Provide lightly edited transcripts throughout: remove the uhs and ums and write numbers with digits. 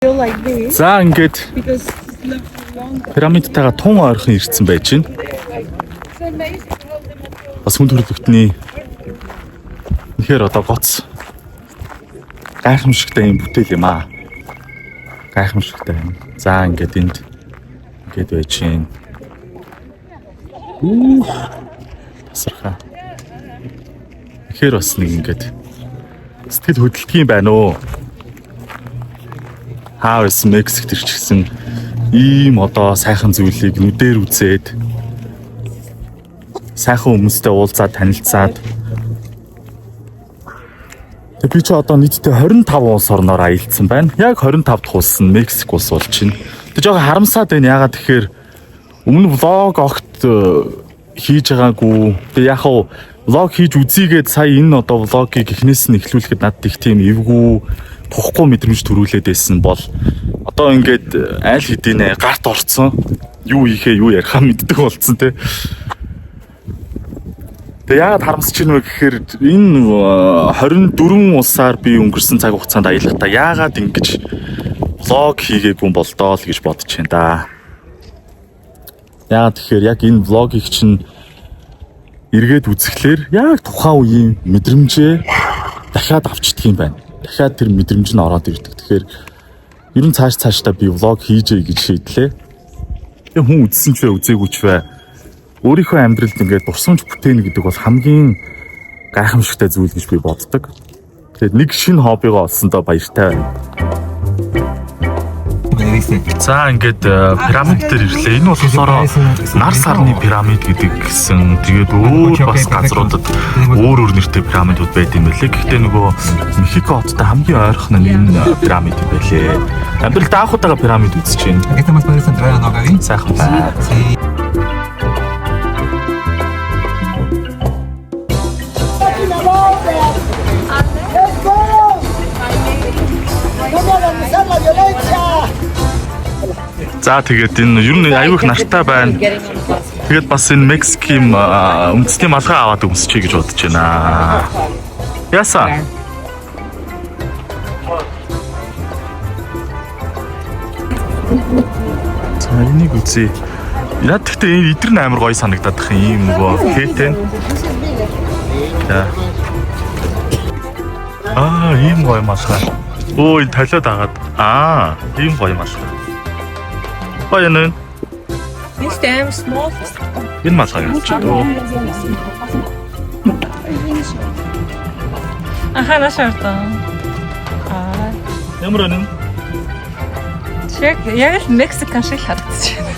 Feel like this За ингээд because it's long. пирамидтайгаа тун ойрхон ирсэн байж байна. Like, it's amazing how the material Бас хүн төрөлхтний үнэхээр одоо гоц гайхамшигтай юм бүтээл юм аа. Гайхамшигтай юм. За ингээд энд ингээд байж байна. Үх. Тасархаа. Тэгэхээр бас нэг ингээд сэтгэл хөдлөлт юм байна уу? Хаа байсан Мексикт ирчихсэн ийм одоо сайхан зүйлийг нүдээр үзээд сайхан хүмүүстэй уулзаад танилцаад. Тэг би чи одоо нийтдээ 25 улс орноор аялцсан байна. Яг 25 дахь улс нь Мексик улс болж байна. Тэг жоохон харамсаад байна. Яагаад тэгэхээр өмнө vlog огт хийж байгаагүй. Тэг яг хав vlog хийж үзийгээд сая энэ одоо vlog ийг эхнээс нь эхлүүлэхэд надад их тийм эвгүй тухгүй мэдрэмж төрүүлээд байсан бол одоо ингээд аль хэдийнэ гарт орцсон. Юу хийхээ юу ярихаа мэддэг болцсон те. Тэгээ яагаад харамсаж байна вэ гэхээр энэ 24 улсаар би өнгөрсөн цаг хугацаанд аялахдаа яагаад ингэж vlog хийгээгүй юм бол доо л гэж бодож байна да. Яагаад тэгэхээр яг энэ vlog ийг чинь эргээд үзэхлээр яг тухайн үеийн мэдрэмжээ дахиад авчдаг юм байна. Дахиад тэр мэдрэмж нь ороод ирдэг. Тэгэхээр ер нь цааш цаашдаа би vlog хийжээ гэж шийдлээ. Тэгээ хүн үзсэн ч вэ үзээгүй ч вэ өөрийнхөө амьдралд ингээд дурсамж бүтээнэ гэдэг бол хамгийн гайхамшигтай зүйл гэж би боддог. Тэгээд нэг шинэ хоббигоо олсондоо баяртай байна. За ингээд пирамид дээр ирлээ. Энэ болохоор нар сарны пирамид гэдэг гэсэн. Тэгээд өөр бас газруудад өөр өөр нэртэй пирамидууд байд юм байлээ. Гэхдээ нөгөө Мехико хоттой хамгийн ойрхон нь энэ пирамид юм байлээ. Амьдралд анх удаага пирамид үзэж байна. Aquí está más padre esta entrada, ¿no, Gaby? Сайхан байна. Sí. ¡Let's go! ¡No normalizar la violencia! За тэгээд энэ ер нь аюу их нартай байна. Тэгээд бас энэ Мексикийн үндэсний малгай аваад өмсчихье гэж бодож байна. Яса. За энийг үзье. Яа гэхдээ энэ идэр нь амар гоё санагдаад их юм нөгөө хэтэн. За. Аа, ийм гоё малгай. Өө, энэ толиод агаад. Аа, ийм гоё малгай. Гоё нэ. This damn small. Энэ малгай гэж дөө. Аха нааш ордон. Аа, Ямар өнө? яг яг л Мексикан шиг л харагдаж байна.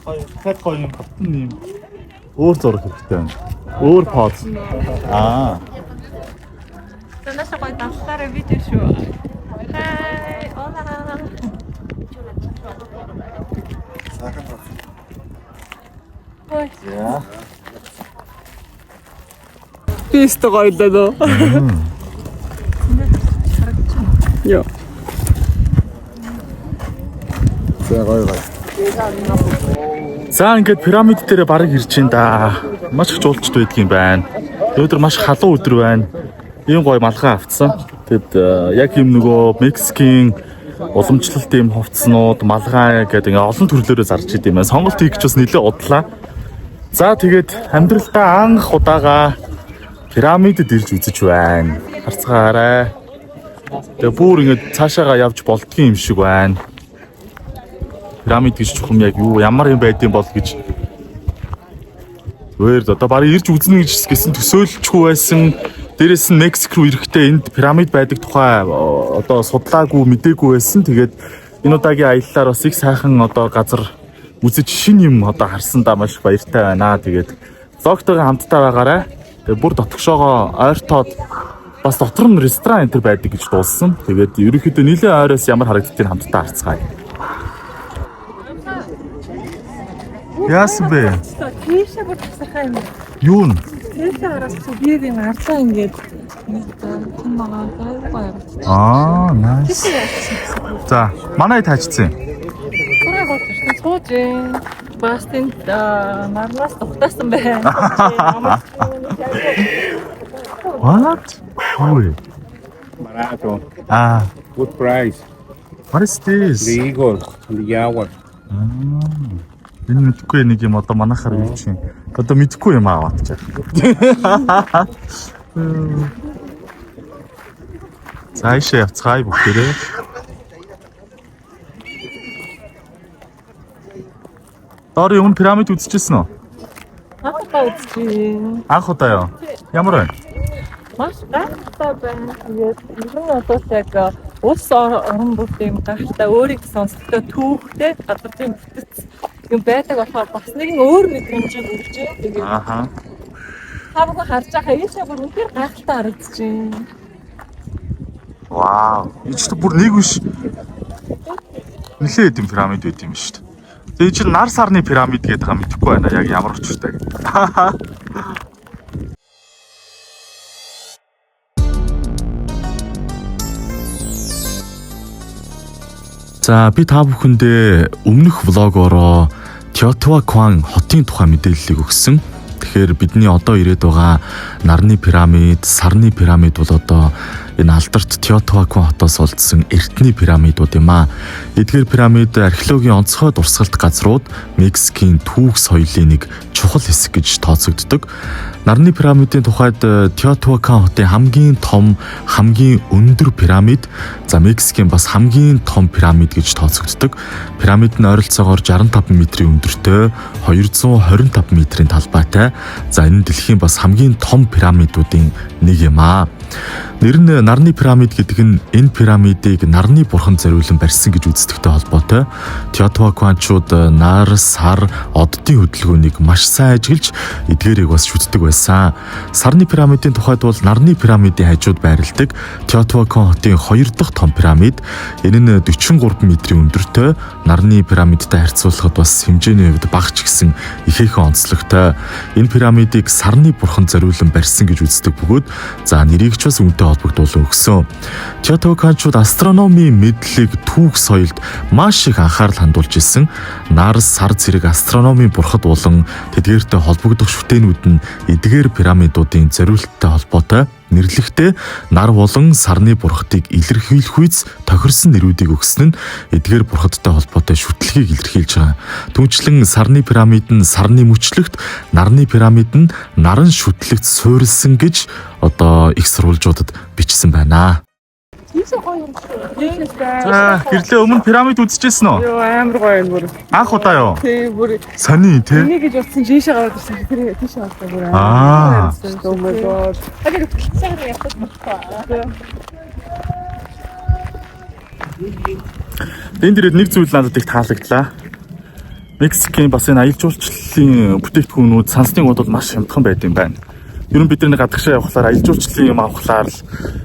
Гоё, дахиад гоё юм батн юм. Өөр зураг хэрэгтэй байна. Өөр поз. Аа. За нааш гоё данслаараа видео шүү. Хай, hola. Ой. За. Би өстө гоё л дөө. Йоо. За гоё гоё. За ингээд пирамид дээр бараг ирж байна да. Маш их жуулчд байдаг юм байна. Өнөөдөр маш халуун өдөр байна. Ийм гоё малгай авцсан. Тэгэд яг юм нөгөө Мексикийн уламжлалт ийм хувцснууд, малгай гэдэг ингээ олон төрлөөрөө зарж идэм байна. Сонголт хийх гэж бас нэлээд удлаа. За тэгээд амьдралдаа анх удаага пирамидэд ирж үзэж байна. Харцгаарай. Тэгээ бүр ингээд цаашаага явж болдгийн юм шиг байна. Пирамид гэж чухам яг юу ямар юм байдсан бол гэж зүгээр л одоо барыг ирж үзнэ гэж гэсэн төсөөлчгүй байсан. Дээрээс нь Мексик руу ирэхдээ энд пирамид байдаг тухай одоо судлаагүй мдээгүй байсан. Тэгээд энэ удаагийн аяллаар бас их сайхан одоо газар үзэж шин юм одоо харсандаа маш их баяртай байна. Тэгээд vlog тойгоо хамтдаа байгаарай. Тэгээд бүр дотгошоогоо ойртоод бас дотор нь ресторан энэ төр байдаг гэж дуулсан. Тэгээд ерөнхийдөө нэлээд ойроос ямар харагддгийг хамтдаа харцгаая. Яасан бэ? Тийшээ бүр тасархай юм. Юу н? Тийшээ араас чи би юм ардаа ингээд нэг том байгаа гоё харагдчих. Аа, nice. Тийшээ яасан. За, манай таажсан. Сураа гол шүү. Сууж ээ. Бас тэнд нарнаас дугтаасан байна. What? Ой. Barato. Ah, Good price. what is this? The eagle and the jaguar. Энэ мэдэхгүй нэг юм одоо манайхаар юу чинь. Одоо мэдэхгүй юм аваад чаа. За ийшээ явцгаая бүгдээрээ. Доор юм пирамид үзчихсэн үү? Анх удаа үзчихээн. Анх удаа юу? Ямар вэ? Маш гайхалтай байна. Тэгээд ер нь бол яг улс орон бүр юм гайхалтай өөрийг сонсдогтой түүхтэй газрын бүтэц юм байдаг болохоор бас нэгэн өөр мэдрэмжийг өгч байна. Тэгээд Ааха. та бүхэн харж байгаа ийшээ бүр үнэхээр гайхалтай харагдаж байна. Вау. Энэ ч бүр нэг биш. Нилээд юм пирамид байт юм шүү дээ. Тэгээ чинь нар сарны пирамид гэдэг байгаа мэдэхгүй байна. Яг ямар учиртай. За би та бүхэндээ өмнөх влогоороо Теотиуакан хотын тухай мэдээллийг өгсөн. Тэгэхээр бидний одоо ирээд байгаа нарны пирамид, сарны пирамид бол одоо энэ алдарт Теотиуакан хотоос олдсон эртний пирамидууд юм аа. Эдгээр пирамид археологийн онцгой дурсгалт газрууд Мексикийн түүх соёлын нэг чухал хэсэг гэж тооцогддог. Нарны пирамидын тухайд Теотиуакан хотын хамгийн том, хамгийн өндөр пирамид, за Мексикийн бас хамгийн том пирамид гэж тооцогддог. Пирамид нь ойролцоогоор 65 метрийн өндөртэй, 225 метрийн талбайтай. За энэ нь дэлхийн бас хамгийн том пирамидуудын нэг юм аа. Нэр нь нарны пирамид гэдэг нь энэ пирамидыг нарны бурханд зориулан барьсан гэж үздэгтэй холбоотой. Теотиуаканчууд нар, сар, оддын хөдөлгөөнийг маш сайн ажиглаж эдгээрийг бас шүтдэг байсан. Сарны пирамидын тухайд бол нарны пирамидын хажууд байрладаг Теотиуакан хотын хоёр дахь том пирамид. Энэ нь 43 метрийн өндөртэй, нарны пирамидтай харьцуулахад бас хэмжээний хувьд бага ч гэсэн ихээхэн онцлогтой. Энэ пирамидыг сарны бурханд зориулан барьсан гэж үздэг бөгөөд за нэрийг ч бас үүнтэй холбогдуулан өгсөн. Теотиуаканчууд астрономийн мэдлэг түүх соёлд маш их анхаарал хандуулж исэн. Нар, сар зэрэг астрономийн бурхад болон тэдгээртэй холбогдох шүтээнүүд нь эдгээр пирамидуудын зориулттай холбоотой. Нэрлэхдээ нар болон сарны бурхадыг илэрхийлэх үйц тохирсон нэрүүдийг өгсөн нь эдгээр бурхадтай холбоотой шүтлэгийг илэрхийлж байгаа. Түүнчлэн сарны пирамид нь сарны мөчлөгт, нарны пирамид нь наран шүтлэгт суурилсан гэж одоо их сурвалжуудад бичсэн байна. За гэрлээ өмнө пирамид үзчихсэн үү? Йоо амар гоё юм бүр. Анх удаа юу? Тий бүр Сони тий. энийг гэж утсан жишээ гараад ирсэн чи тэр тийш авсан бүр. Аа. Oh my god. Тэр бэлтсээр явах болохгүй. Энд дээрээ нэг зүйл надад их таалагдлаа. Мексикийн бас энэ аялал жуулчлалын бүтээгдэхүүнүүд сансны гууд бол маш хямдхан байд юм байна. Ер нь бид нар гадагшаа явхлаар аялал жуулчлалын юм авахлаар л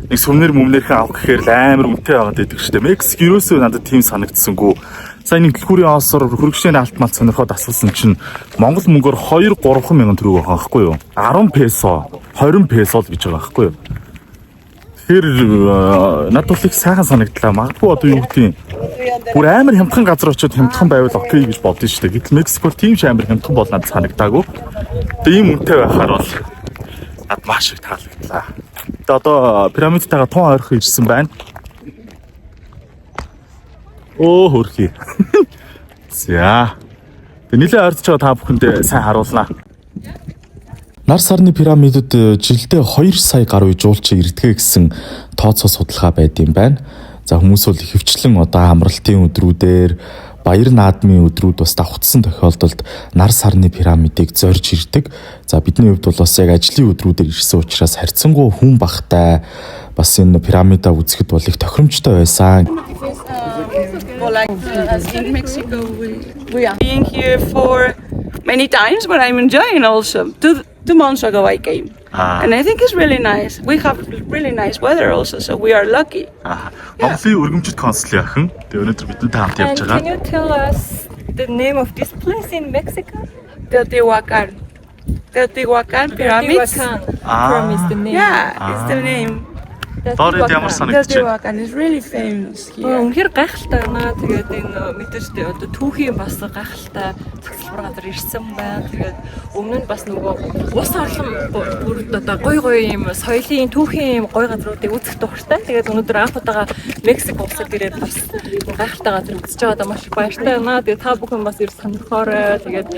нэг сүмнэр мүмнэрхэн авах гэхээр л амар үнэтэй байгаад байдаг шүү дээ. Мексик ерөөсөө надад тийм санагдсангүй. Сайн нэг дэлгүүрийн осор хөргөчний алт малт сонирхоод асуусан чинь Монгол мөнгөөр 2 3 мянган төгрөг байгаа байхгүй юу? 10 песо, 20 песо л гэж байгаа байхгүй юу? Тэгэхээр надад бол их сайхан санагдлаа. Магадгүй одоо юу гэдгийг бүр амар хямдхан газар очиод хямдхан байвал окей гэж бодсон шүү дээ. Гэтэл Мексик бол тийм ч амар хямдхан бол надад санагдаагүй. Тэгээ ийм үнэтэй байхаар бол над маш их таалагдлаа. Тэгээ одоо пирамидтайгаа тун ойрхон ирсэн байна. Оо хөрхий. За. Тэгээ нэлээд ойртож байгаа та бүхэндээ сайн харуулнаа. Нар сарны пирамидад жилдээ 2 сая гаруй жуулчин ирдэг гэсэн тооцоо судалгаа байд юм байна. За хүмүүс бол ихэвчлэн одоо амралтын өдрүүдээр баяр наадмын өдрүүд бас давхцсан тохиолдолд нар сарны пирамидыг зорж ирдэг. За бидний хувьд бол бас яг ажлын өдрүүдээр ирсэн учраас харьцангуй хүн багтай бас энэ пирамидаа үзэхэд бол их тохиромжтой байсан. In Mexico, we are being here for many times, but I'm enjoying also. 2 months ago, I came, and I think it's really nice. We have really nice weather also, so we are lucky. Аа, Монголын өргөмжит консулын охин. Тэгээ өнөөдөр бидэнтэй хамт явж And байгаа. can you tell us the name of this place in Mexico? Teotihuacan, Teotihuacan pyramids. Teotihuacan. Pyramid is the name. Yeah, it's the name. Доор эд ямар санагдаж байна? Teotihuacan is really famous here. Үнэхээр гайхалтай байна. Тэгээд энэ мэдээж тэ одоо түүхийн бас гайхалтай цогцолтой албар газар ирсэн байна. Тэгээд өмнө нь бас нөгөө ус орлон бүрд одоо гоё гоё юм соёлын түүхийн юм гоё газруудыг үзэх дуртай. Тэгээд өнөөдөр анх удаага Мексик улсад ирээд бас гайхалтай газар үзэж байгаадаа маш их баяртай байна. Тэгээд та бүхэн бас ирж сонирхоорой. Тэгээд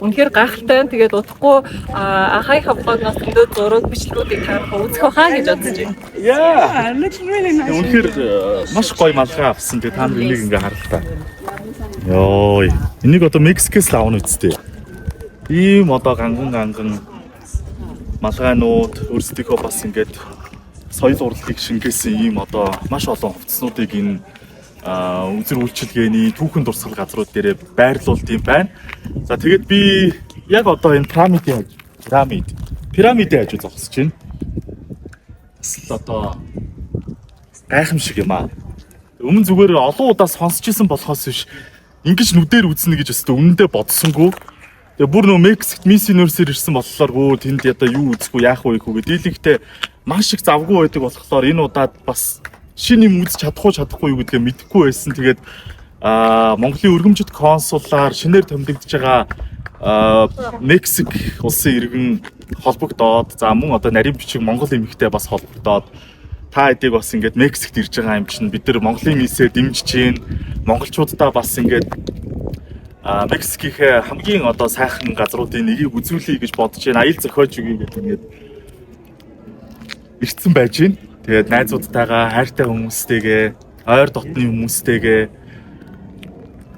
үнэхээр гайхалтай байна. Тэгээд удахгүй ахайхаа vlog-ноос зөндөө зураг бичлэгүүдийг та бүхэн үзэх байхаа гэж бодож байна. Yeah. It looks really nice. Үнэхээр маш гоё малгай авсан. Тэгээ та нар энийг ингээ харал та. Йой. Энийг одоо Мексикээс л авна үсттэй. Ийм одоо ганган ганган малгайнууд өөрсдийнхөө бас ингээд соёл урлагийг шингээсэн ийм одоо маш олон хувцснуудыг энэ үзэр үйлчилгээний түүхэн дурсгал газрууд дээрээ байрлуулд юм байна. За, тэгээд би яг одоо энэ пирамидын хажуу зогсож байна. Бас л одоо гайхамшиг юм аа. Өмнө зүгээр олон удаа сонсч исэн болохоос биш, ингэж нүдээр үзнэ гэж өстө үнэндээ бодсонгүй. Тэгээ бүр нөө Мексикт Мисс Юниверсээр ирсэн болохоор гоо тэнд одоо юу үзэхгүй, яах вэ гэх дийлэнхтэй маш их завгүй байдаг болохоор энэ удаад бас шинэ юм үзэж чадах уу, чадахгүй юу гэдгээ мэдэхгүй байсан. Тэгээд Монголын өргөмжит консулаар шинээр томилогдож байгаа Мексик улсын иргэн холбогдоод, за, мөн одоо нарийн бичиг Монгол эмэгтэй бас холбогдоод, та хэдийг бас ингээд Мексикт ирж байгаа юм чинь бид нар Монголын миссээ дэмжиж гин, монголчуудаа бас ингээд Мексикийнхээ хамгийн одоо сайхан газруудын нэгийг үзүүлье гэж бодож байна. Аялал зохиож өгье гэдэг ингээд ирсэн байж байна. Тэгээд найзуудтайгаа, хайртай хүмүүстэйгээ, ойр дотны хүмүүстэйгээ.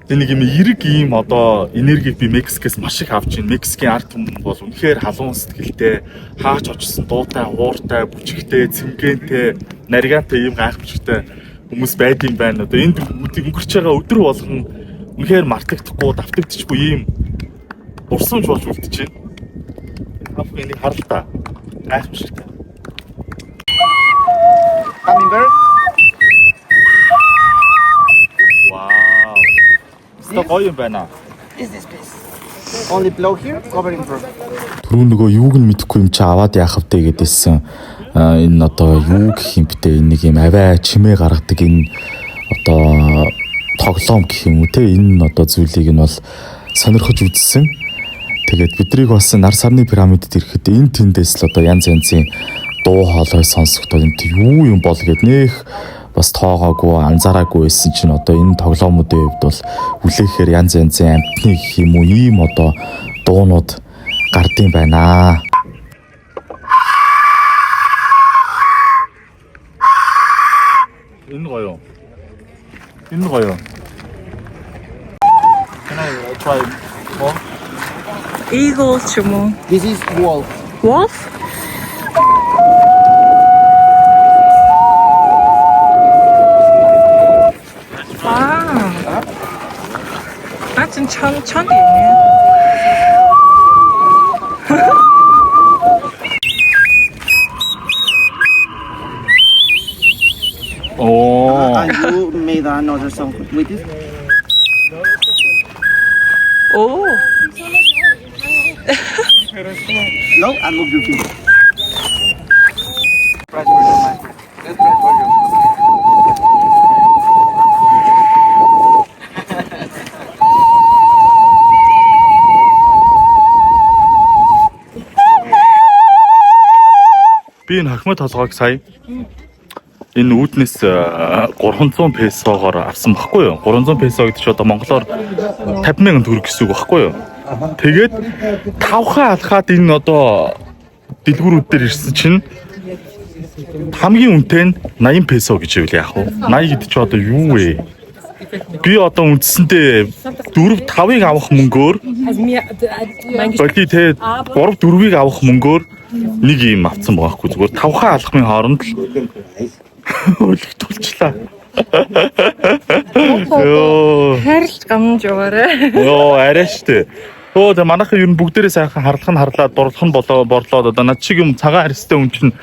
Тэгээ нэг юм эрэг ийм одоо энергийг би Мексикээс маш их авч байна. Мексикийн ард түмэн бол үнэхээр халуун сэтгэлтэй, хаач очсон дуутай, хууртай, бүжигтэй, цэмгэнтэй, наргаантай ийм гайхамшигтай хүмүүс байдсан байна. Одоо энд өнгөрч байгаа өдөр болгон үнэхээр мартагдахгүй, давтагдчихгүй ийм дурсамж болж үлдэж байна. Та бүхэн энийг харал та. Гайхамшигтай. Hummingbird. Вау. Өстой гоё юм байна. Is this piece. Only blow here, covering front. Түрүү нөгөө юуг нь мэдэхгүй юм чи аваад яах вэ гэдээсэн энэ одоо юу гэх юм бтэ, энэ нэг юм авиа чимээ гаргадаг энэ одоо тоглоом гэх юм уу те, энэ одоо зүйлийг нь бол сонирхож үзсэн. Тэгээд бидрийг бас нар сарны пирамидд ирэхэд энэ тэндээс л одоо янз янзын дуу хоолой сонсогдоод, энэ юу юм бол гэд нэх бас тоогоогүй, анзаараагүй байсан чинь одоо энэ тоглоомуудын хувьд бол үлээхээр янз янзын амьтны гэх юм уу, ийм одоо дуунууд гардыг байна. Энэ гоё. Энэ гоё. Can I try more? Eagle ч юм уу? This is wolf. Wolf? Аа. А чин чон чон юм. Оо. And you made another song with it. Оо. Slow and move your feet. Press volume, my friend. Let's press volume. Би энэ хохимоо толгойг сая энэ үүднээс 300 песогоор авсан баггүй юу? 300 песо гэдэг чинь одоо монголоор 50 мянган төгрөг гэсэн үг баггүй юу? Тэгээд тавхан алхаад энэ одоо дэлгүүрүүд дээр ирсэн чинь хамгийн үнэтэй нь 80 песо гэж ивэл яах вэ? 80 гэдэг чинь одоо юу вэ? Би одоо үндсэндээ 4 5-ыг авах мөнгөөр боли те, 3 4-ыг авах мөнгөөр нэг юм авцсан байгаа хгүй, зүгээр тавхан алхмын хооронд л өлөгтүүлчлээ. Йоо. Хайрлж гамж яваарай. Йоо, арай штэ. Өө, тэ, манайхан ер нь бүгдээрээ сайхан харлах нь харлаад, дурлах нь болоо борлоод, одоо над шиг юм цагаан арьстай хүн чинь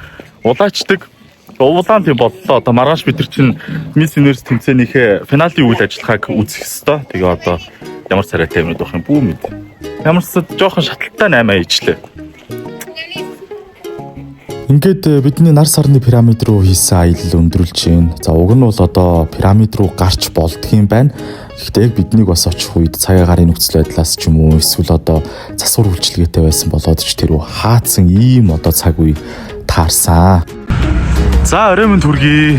улаачдаг. Уулаан тийм боллоо. Одоо маргааш бид нар чинь Miss Universe тэмцээнийхээ финалийн үйл ажиллагааг үзэх ёстой. Тэгээ одоо ямар царайтай юмнууд байх юм бүү мэд. Ямар ч жоохон шаталтай 8 ижлээ. Ингээд бидний нар сарны пирамид руу хийсэн аялал өндөрлөж байна. За, уг нь бол одоо пирамид руу гарч болдго юм байна. Гэхдээ яг биднийг бас очих үед цаг агаарын нөхцөл байдлаас ч юм уу эсвэл одоо засвар үйлчилгээтэй байсан болоод ч тэр үү хаацсан ийм одоо цаг үе таарсан. За орой минь хүргэе.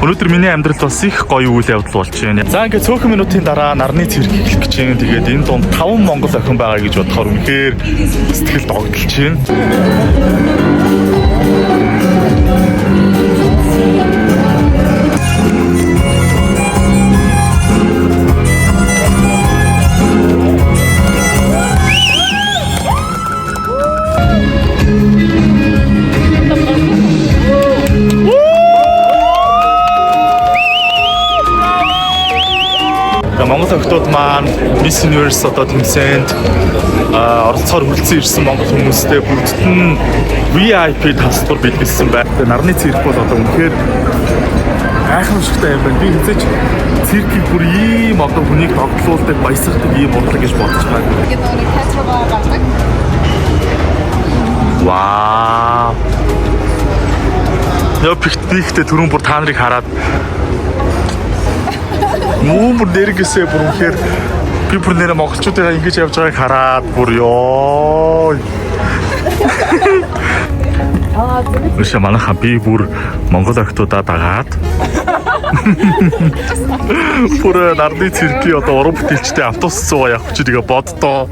Өнөөдөр миний амьдралд бас их гоё үйл явдал болж байна. За ингээд цөөхөн минутын дараа нарны цирк эхлэх гэж байна. Тэгээд энэ дунд 5 монгол охин байгаа гэж бодохоор үнэхээр сэтгэл догдолж байна. Тэгээ Монгол охидууд маань Miss Universe одоо тэмцээнд оролцохоор хүрэлцэн ирсэн монгол хүмүүстэй бүгдд нь VIP тасалбар бэлгэлсэн байна. Тэгээ нарны цирк бол одоо үнэхээр гайхамшигтай юм байна. Би хэзээ ч циркийг бүр ийм одоо хүнийг догтлуулдаг, баясгадаг ийм урлаг гэж бодож байгаагүй. Вау. Нөө пикниктэй түрүүн бүр та нарыг хараад муу бүр нэргээсээ бүр үнэхээр би бүр нэрэ монголчуудаа ингэж явж байгааг хараад бүр ёо. Өшөө манайхаа би бүр монгол охтуудаа дагаад бүр нарны циркийн одоо уран бүтээлчтэй автобус суугаа явах чи тэгээ боддоо.